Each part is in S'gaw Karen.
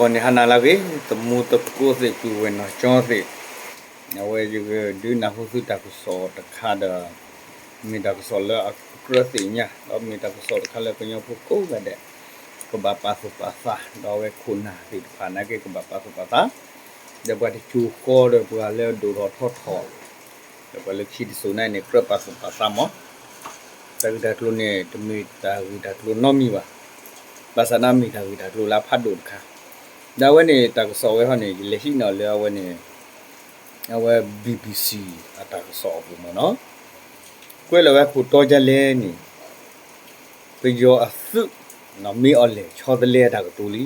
ဂီၤန့ၣ်ဟါနၤလၢအဂ့ၤ, သမူသကိးသ့ၣ် ပုၢ်ဝဲၢ်နီၢ်ကၠီသ့ၣ်, အဝဲယကဒုးနၢ်ဟူသုတၢ်ကစီၣ်တခါဒီး မ့ၢ်တၢ်ကစီၣ်လၢအကြၢးသ့ၣ်ညါ ဒီးမ့ၢ်တၢ်ကစီၣ်တခါလၢကညီဖိကိးဂၤဒဲး ကဘၣ်ပာ်သူၣ်ပာ်သး ဒီးအဝဲခိၣ်နၢ်သ့ၣ်တဖၣ်နာ်က့ ကဘၣ်ပာ်သူၣ်ပာ်သး ဒီးပှၤတစိၤဃီဒီးပှၤလၢအဒိၣ်ထီၣ်ထီထီၣ် ဒီးပှၤလၢခံတစိၤန့ၣ်န့ၣ် ကြၢးပာ်သူၣ်ပာ်သးမး, တၢ်ဂ့ၢ်တၢ်ကျိၤန့ၣ် တမ့ၢ်တၢ်ဂ့ၢ်တၢ်ကျိၤနီတမံၤဘၣ်. ဘၣ်ဆၣ်သနာ်က့မ့ၢ်တၢ်ဂ့ၢ်တၢ်ကျိၤလၢအဖးဒိၣ်တခါ, ဒီးအဝဲန့ၣ်တၢ်ကစီၣ်ဝဲဟီန့ၣ် ယလဲၤဟံးန့ၢ်အီၤလၢအဝဲန့ၣ် အဝဲ BBC အတၢ်ကစီၣ်အပူၤမးနီၤ, ကွဲးလီၤဝဲခိၣ်တီဒ်လဲၣ်န့ၣ် ပယီၤအသုး မ့ၢ်အီၤလဲၣ်ဆီတလဲအတၢ်ကတိၤလံ.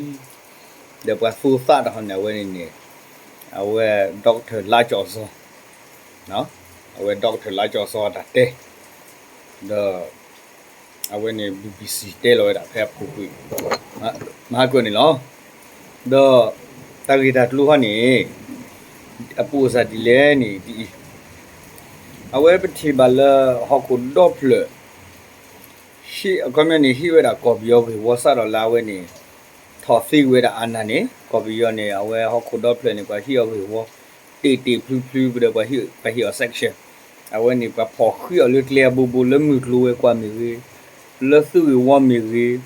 ဒီးပှၤသူသးတၢ်ဟီန့ၣ် အဝဲန့ၣ်န့ၣ် အဝဲ doctor လါကၠီၤစီၤ, အဝဲ doctor လါကၠီၤစီၤအတၢ်တဲ, ဒီး အဝဲန့ၣ် BBC တဲလီၤဝဲဒၣ်ဖဲအပူၤကွံာ် မဟါကၢန့ၣ်လီၤ. ဒီးတၢ်ဂ့ၢ်တၢ်ကျိၤဟီန့ၣ် အပူၤစၢ်ဒ်လဲၣ်န့ၣ်ဒ်အံၤ, အဝဲပထံၣ်ဘၣ်လၢဟီၣ်ခိၣ်ဒီဖျၢၣ် ဟ့ၣ်အခီပညီန့ၣ် ဟ့ၣ်ဝဲဒၣ်ကီၢ်ပယီၤဂ့ၢ်ဝီစးထီၣ်လၢအဝဲန့ၣ် ထီၣ်သ့ကွံာ်ဝဲဒၣ်အနၢ်န့ၣ် ကီၢ်ပယီၤန့ၣ် အဝဲဟီၣ်ခိၣ်ဒီဖျၢၣ်န့ၣ် ပှၤဟ့ၣ်အီၤဂ့ၢ်ဝီ တ့ၢ်တ့ၢ်ဖျုးဖျုး ပဒီးပှၤဟ့ၣ်အီၤ sanction, အဝဲန့ၣ် ပှၤဖီၣ်ဃံးအီၤလၢကျဲအဘိဘိ လၢမုၢ်ကျိၤဝဲၤကွာ်မ့ၢ်ဂ့ၤ, လၢသုးဂ့ၢ်ဝီမ့ၢ်ဂ့ၤ,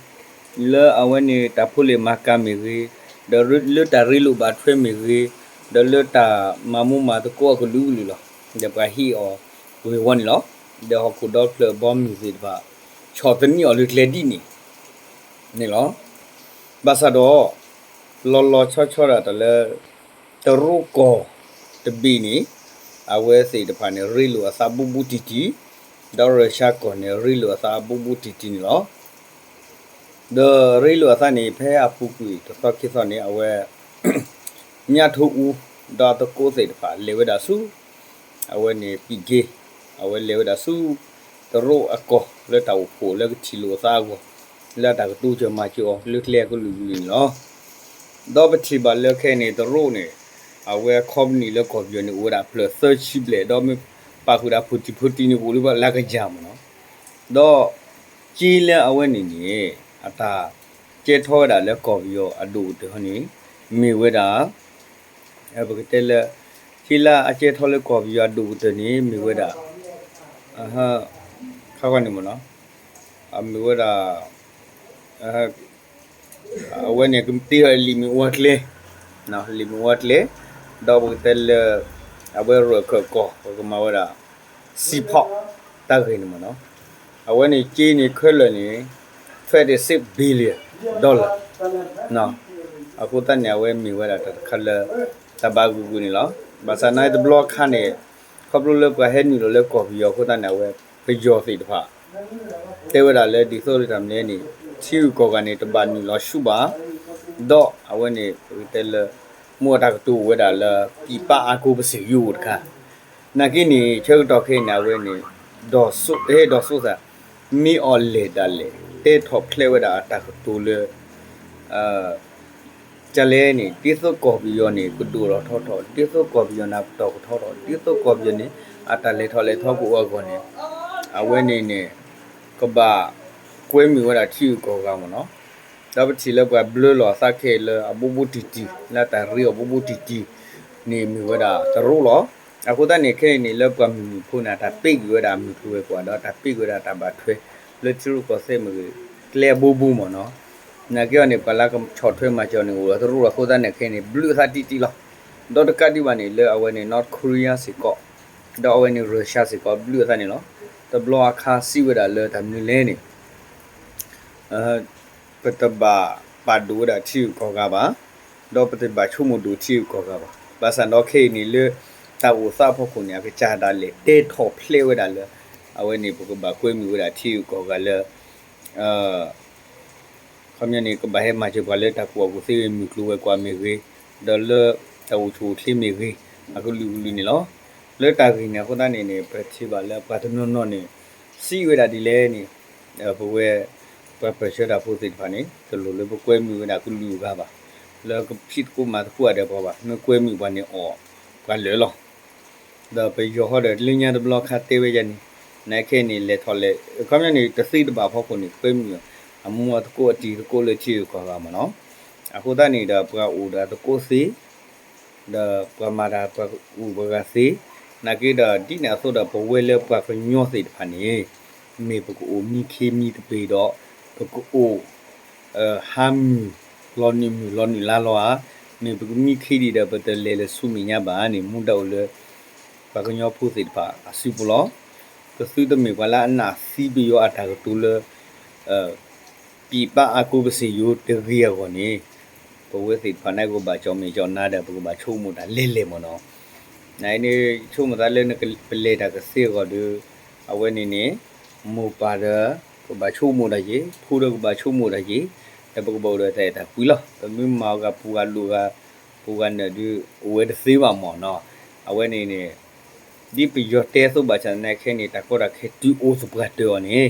လၢအဝဲန့ၣ်တၢ်ဖိလ့ၣ်မၤကၤမ့ၢ်ဂ့ၤ, ဒီးလၢတၢ်ရ့လိာ်ဘၣ်ထွဲမ့ၢ်ဂ့ၤ, ဒီးလၢတၢ်မၤမူမၤသကိးအကလုာ်ကလုာ်လီၤ. ဒီးပှၤဟ့ၣ်အီၤဂ့ၢ်ဝီန့ၣ်လီၤ. ဒီးဟီၣ်ခိၣ်ဒီဖျၢၣ်အဘီမုၢ်သ့ၣ်တဖၣ် ဆီၣ်သနံးအီၤလၢကျဲဒ်န့ၣ်န့ၣ်လီၤ. ဘၣ်ဆၣ်ဒီး လီၤလီၤဆီဆီဒၣ်တၢ်လၢ တရူးကီၢ်တဘ့ၣ်န့ၣ် အဝဲသ့ၣ်တဖၣ်န့ၣ် ရ့လိာ်အသးဘူးဘူးတံၢ်တံၢ်, ဒီးရၢၡါကီၢ်န့ၣ် ရ့လိာ်အသးဘူးဘူးတံၢ်တံၢ်န့ၣ်လီၤ. ဒီးရ့လိာ်အသးန့ၣ် ဖဲအပူၤကွံာ်တသီခံသီန့ၣ် အဝဲ ညၣ်ထူအူ ဒီးအသကိးသ့ၣ်တဖၣ် လဲၤဝဲဒၣ်ဆူ အဝဲန့ၣ် ပံၣ်က့ အဝဲလဲၤဝဲဒၣ်ဆူ တရူးအကီၢ်လၢတၢ်အိၣ်ဖှိၣ်လၢကထံၣ်လိာ်အသးအဂီၢ် လၢတၢ်ကတိၤစၢၤမၤစၢၤအီၤလၢကျဲအကလုာ်ကလုာ်န့ၣ်လီၤ. ဒီးပထံၣ်ဘၣ်လၢခဲအံၤန့ၣ် တရူးန့ၣ် အဝဲ company လၢကီၢ်ပယီၤန့ၣ်အိၣ်ဝဲဒၣ်ဖျၢၣ်သၢဆံဘျဲၣ် ဒီးမ့ၢ်ပာ်ဃုာ်ဒၣ်ဖိတံၢ်ဖိတံၢ်န့ၣ်အိၣ်လၢပှၤလၢကယၤမးနီၤ. ဒီး က့လၢအဝဲန့ၣ်န့ၣ် အတၢ်ကဲထီၣ်ဝဲဒၣ်လၢကီၢ်ပယီၤအဒိၣ်ကတၢၢ်ဟီန့ၣ် မ့ၢ်ဝဲဒၣ် ပကတဲလၢ က့လၢအကဲထီၣ်လၢကီၢ်ပယီၤအဒိၣ်ကတၢၢ်န့ၣ် မ့ၢ်ဝဲဒၣ် ခါခီန့ၣ်မးနီၤ မ့ၢ်ဝဲဒၣ် အဝဲန့ၣ်ကတ့ထီၣ်လံာ်မ့ၣ်အူအကျဲ, လံာ်မ့ၣ်အူအကျဲ, ဒီးပကတဲလၢ အဝဲရၢၢ်ခၢၣ်ကီၢ် ပကမၤဝဲဒၣ် စံဖီ တၢ်ဂ့ၢ်န့ၣ်မးနီၤ. အဝဲန့ၣ်က့န့ၣ်ခဲလၢာ်န့ၣ် twenty-six billion dollar အဃိသတးန့ၣ် အဝဲမ့ၢ်ဝဲဒၣ်တၢ်တခါလၢ တၢ်ဘၣ်ဂုာ်ကွံာ်န့ၣ်လီၤ. ဘၣ်ဆၣ်နာ်တဘျီခါန့ၣ် ခီဖျိလၢပှၤဟဲနုာ်လီၤလၢကီၢ်ပယီၤအဃိသတးန့ၣ် အဝဲပယီၤသ့ၣ်တဖၣ် တဲဝဲဒၣ်လၢဒ်သိးလၢတၢ်မနုၤလဲၣ်န့ၣ် ထံဂုၤကီၢ်ဂၤန့ၣ် တဘၣ်နုာ်လီၤဆူၣ်ဘၣ်, ဒီးအဝဲန့ၣ် ပကတဲလၢ မ့ၢ်အတၢ်ကတိၤဝဲဒၣ်လၢ ပြည်ပအားကိုး ပစံးရုံးတခါ နာ်က့န့ၣ် ဆၢကတီၢ်ခဲအံၤန့ၣ် အဝဲန့ၣ် ဒီးစိ ဟဲဒီးစိသး မ့ၢ်အီၤလဲၣ်ဒၣ်လဲာ် တဲထီၣ်ဖျဲးဝဲဒၣ်အတၢ်ကတိၤလၢ ကလဲၣ်န့ၣ် ဒ်သိးကီၢ်ပယီၤန့ၣ် ကဒိၣ်ထီၣ်ထီထီၣ်, ဒ်သိးကီၢ်ပယီၤန့ၣ် အပတီၢ်ကထီထီၣ်, ဒ်သိးကီၢ်ပယီၤန့ၣ် အတၢ်လဲၤထီၣ်လဲၤထီကအိၣ်အဂီၢ်န့ၣ် အဝဲန့ၣ်န့ၣ် ကဘၣ်ကွဲမုာ်ဝဲဒၣ်ထံဂုၤကီၢ်ဂၤမးနီၤ. ဒီးပထံၣ်လၢပှၤဘျၢလီၤအသးခဲအံၤလၢအဘူးဘူးတံၢ်တံၢ် လၢတၢ်ရ့အီၤဘူးဘူးတံၢ်တံၢ်န့ၣ် မ့ၢ်ဝဲဒၣ်တရူးလီၤ. အဃိသတးန့ၣ် ခဲအံၤန့ၣ် လၢပှၤမုၢ်မုၢ်ဖိန့ၣ် အတၢ်ပ့းကွံာ်ဝဲဒၣ်မုၢ်ကျိၤဝဲၤကွာ် ဒီးတၢ်ပ့းကွံာ်ဝဲဒၣ်တၢ်ဘၣ်ထွဲ လၢထံရူၢ်ကီၢ်သဲးမ့ၢ်ဂ့ၤ ကျဲအဘူးဘူးမးနီၤ. နာ်က့အီၤန့ၣ် ပှၤလၢကဆီၣ်ထွဲမၤစၢၤအီၤန့ၣ် အိၣ်ဒီးတရူးလီၤ. အဃိသတးန့ၣ် ခဲအံၤန့ၣ် ဘျုးအသးတံၢ်တံၢ်လီၤ. ဒီးတကးဒံးဘၣ်န့ၣ် လၢအဝဲန့ၣ် North Korea စ့ၢ်ကီး ဒီးအဝဲန့ၣ် Russia စ့ၢ်ကီး ဘျုးအသးန့ၣ်လီၤ. တဘျီအခါစံးဝဲဒၣ်လၢတၢ်မနုၤလဲၣ်န့ၣ် ပတဘၣ်ပာ်ဒိၣ်ဝဲဒၣ်ထံဂုၤကီၢ်ဂၤဘၣ်, ဒီးပတဘၣ်ဆိကမိၣ်ဒိၣ်ထံဂုၤကီၢ်ဂၤဘၣ်. ဘၣ်ဆၣ်ဒီးခဲအံၤန့ၣ်လၢ တၢ်အိၣ်သးအဖီခိၣ်န့ၣ် အကစၢ်ဒၣ်လဲာ်တဲထီၣ်ဖျဲးဝဲဒၣ်လၢ အဝဲန့ၣ် ပကဘၣ်ကွဲမုာ်ဝဲဒၣ်ထံဂုၤကီၢ်ဂၤလၢ ခီပညီန့ၣ် ကဘၣ်ဟဲမၤစၢၤပှၤလၢတၢ်ကူၣ်ဘၣ်ကူၣ်သ့ မုၢ်ကျိၤဝဲၤကွာ်မ့ၢ်ဂ့ၤ, ဒီးလၢတၢ်အိၣ်ဆူၣ်အိၣ်ချ့မ့ၢ်ဂ့ၤ အကလုာ်ကလုာ်န့ၣ်လီၤ. လၢတၢ်ဂ့ၢ်န့ၣ်အဃိသတးန့ၣ်န့ၣ် ပထံၣ်ဘၣ်လၢပှၤတနီၤနီၤန့ၣ် စံးဝဲဒၣ်ဒ်လဲၣ်န့ၣ် ပဝဲ ပှၤပၢၢ်ဆၢတၢ်ဖိသ့ၣ်တဖၣ်န့ၣ် တလိၣ်လၢပကွဲမုာ်ဝဲဒၣ်ကလုာ်အဂၤဘၣ်, လၢကဖံးသကိးမၤသကိးအဒဲးပှၤဘၣ်, မ့ၢ်ကွဲမုာ်ပှၤန့ၣ်အီၣ်ပှၤလၢာ်လီၤ. ဒီးပယီၤဃီဒီးလၢညါတဘျီခါတဲဝဲယၤန့ၣ် နခဲအံၤန့ၣ် လဲၤထီၣ်လဲၤ ခီပညီန့ၣ် တသ့တဘၣ်ဖီခိၣ်န့ၣ် ကွဲမုာ်အမူအသကိးအတံၤသကိးလၢထံဂုၤကီၢ်ဂၤမးနီၤ. အဃိသတးန့ၣ်ဒီး ပှၤအိၣ်ဒီးသကိးသ့, ဒီးပှၤမၤတၢ်ပှၤဂုၤပှၤဂၤသ့, နာ်က့ဒီး ဒ်န့ၣ်အသိးဒီး ပဝဲလၢပှၤကညီသ့ၣ်တဖၣ်န့ၣ် မ့ၢ်ပကအိၣ်မံခ့မံသပ့ၤဒီး ပကအိၣ် ဟါမုၢ်လီၤနုာ်မုၢ်လီၤနုာ်လါလီၤဧါ, မ့ၢ်ပကမံခ့ဒံးဒီး ပတလဲၤလၢဆူမဲာ်ညါဘၣ်န့ၣ် မူဒါအိၣ်လၢ ပှၤကညီဖိသ့ၣ်တဖၣ်အစုပူၤလီၤ. ပသုတမ့ၢ်ပှၤလၢအနာ်သံပယီၤအတၢ်ကတိၤလၢ ပံးပာ်အါကိးပစ့ၢ်ယိၤတဂ့ၤအဂီၢ်န့ၣ်, ပဝဲသ့ၣ်တဖၣ်န့ၣ် ကဘၣ်ကၠီၣ်မဲာ်ကၠီၣ်နါဒီး ပကဘၣ်ဆိကမိၣ်တၢ်လဲၤလဲၤမ့ၢ်နီၤ. နန့ၣ် ဆိကမိၣ်သးလၢနကပလဲၤတၢ်ကသ့အဂီၢ်ဒီး အဝဲန့ၣ်န့ၣ် မိၢ်ပၢ်ဒီး ကဘၣ်ဆိကမိၣ်တၢ်က့ၤ, ဖိဒီးကဘၣ်ဆိကမိၣ်တၢ်က့ၤ, ဒီးပကဘၣ်အိၣ်ဒီးတၢ်အဲၣ်တၢ်ကွံလီၤ. ပမ့ၢ်မၤအီၤဂၤပူၤဂၤလိာ်ဂၤ ပူၤဂၤနၢၤဒုး အိၣ်ဝဲတသ့ဘၣ်မ့ၢ်နီၤ. အဝဲန့ၣ်န့ၣ် ဒ်ပယီၤတဲအသိးဘၣ်ဆၣ်သနာ်က့ခဲအံၤန့ၣ် တၢ်ကီတၢ်ခဲတုၤအိၣ်သပှၢ်တၢၢ်အီၤန့ၣ်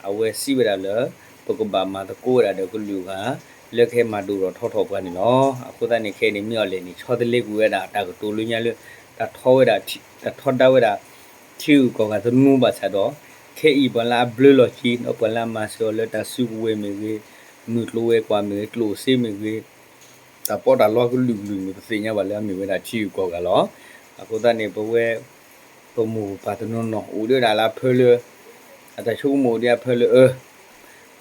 အဝဲစံးဝဲဒၣ်လၢ ပကဘၣ်မၤသကိးဝဲဒၣ်ဒီးကလုာ်ဂၤ လၢကဟဲမၤဒိၣ်ထီၣ်ထီထီၣ်ပှၤန့ၣ်လီၤ. အဃိသတးန့ၣ်ခဲအံၤန့ၣ် မ့ၢ်အီၤလဲၣ်န့ၣ် ဆီတလဲကွံာ်ဝဲဒၣ်တၢ်ကတိၤလၢညါလၢ တၢ်ထီဝဲဒၣ် တၢ်ထီဒါဝဲဒၣ် ထံဂုၤကီၢ်ဂၤသနူဘၣ်ဆၣ်ဒီး ခဲအံၤပှၤလၢအဘျၢလီၤက့ၤ ဒီးပှၤလၢအမၤစၢၤအီၤလၢတၢ်စုကဝဲၤမ့ၢ်ဂ့ၤ, မုၢ်ကျိၤဝဲၤကွာ်မ့ၢ်ဂ့ၤ, ကျိၣ်စ့မ့ၢ်ဂ့ၤ, တၢ်ပီးတၢ်လီကလုာ်ကလုာ်န့ၣ် ပသ့ၣ်ညါဘၣ်လၢအမ့ၢ်ဝဲဒၣ်ထံဂုၤကီၢ်ဂၤလီၤ. အဃိသတးန့ၣ် ပဝဲ ပမိၢ်ပပၢ်တနီၤနီၤ အိၣ်ဒံးဝဲဒၣ်လၢအဖၢလၢ အတၢ်ဆိကမိၣ်အိၣ်ဒံးအဖၢလၢ အၢ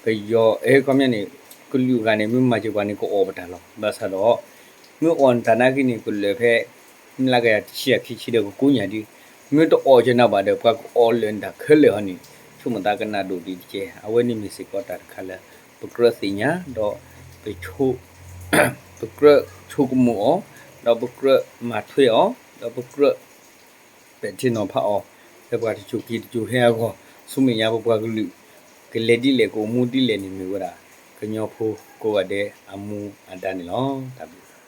ပယီၤအဲၣ်ခီပညီန့ၣ် ကလုာ်ဂၤန့ၣ် မ့ၢ်မၤစၢၤပှၤန့ၣ် ကအီၣ်ပတၢ်လီၤ. ဘၣ်ဆၣ်ဒီး မ့ၢ်အီၣ်နတၢ်နာ်က့န့ၣ် ကလၢာ်ဖဲ မျးကယၤတဆံယၤခံဆံဒီးကကိးညါဒံး, မ့ၢ်တအီၣ်ကနၣ်ဘၣ်ဒီး ပှၤကအီၣ်လၢာ်နတၢ်ခဲလၢာ်ဟီန့ၣ် ဆိကမိၣ်သးကနၣ်ဒိၣ်ဒံးတက့ၢ်. အဝဲန့ၣ်မ့ၢ်စ့ၢ်ကီးတၢ်တခါလၢ ပကြၢးသ့ၣ်ညါ ဒီး ပကြၢးဆိကမိၣ်အီၤ, ဒီးပကြၢးမၤထွဲအီၤ, ဒီးပကြၢး ပဲာ်ထံနီၤဖးအီၤ လၢပှၤတစိၤက့ၤတစိၤဟဲအဂီၢ် ဆူမဲာ်ညါပပှၤကလုာ် ကလဲၤဒ်လဲၣ်ကအိၣ်မူဒ်လဲၣ်န့ၣ်မ့ၢ်ဝဲဒၣ် ကညီဖိကိးဂၤဒဲးအမူအဒါန့ၣ်လီၤ. တၢ်ဘျုး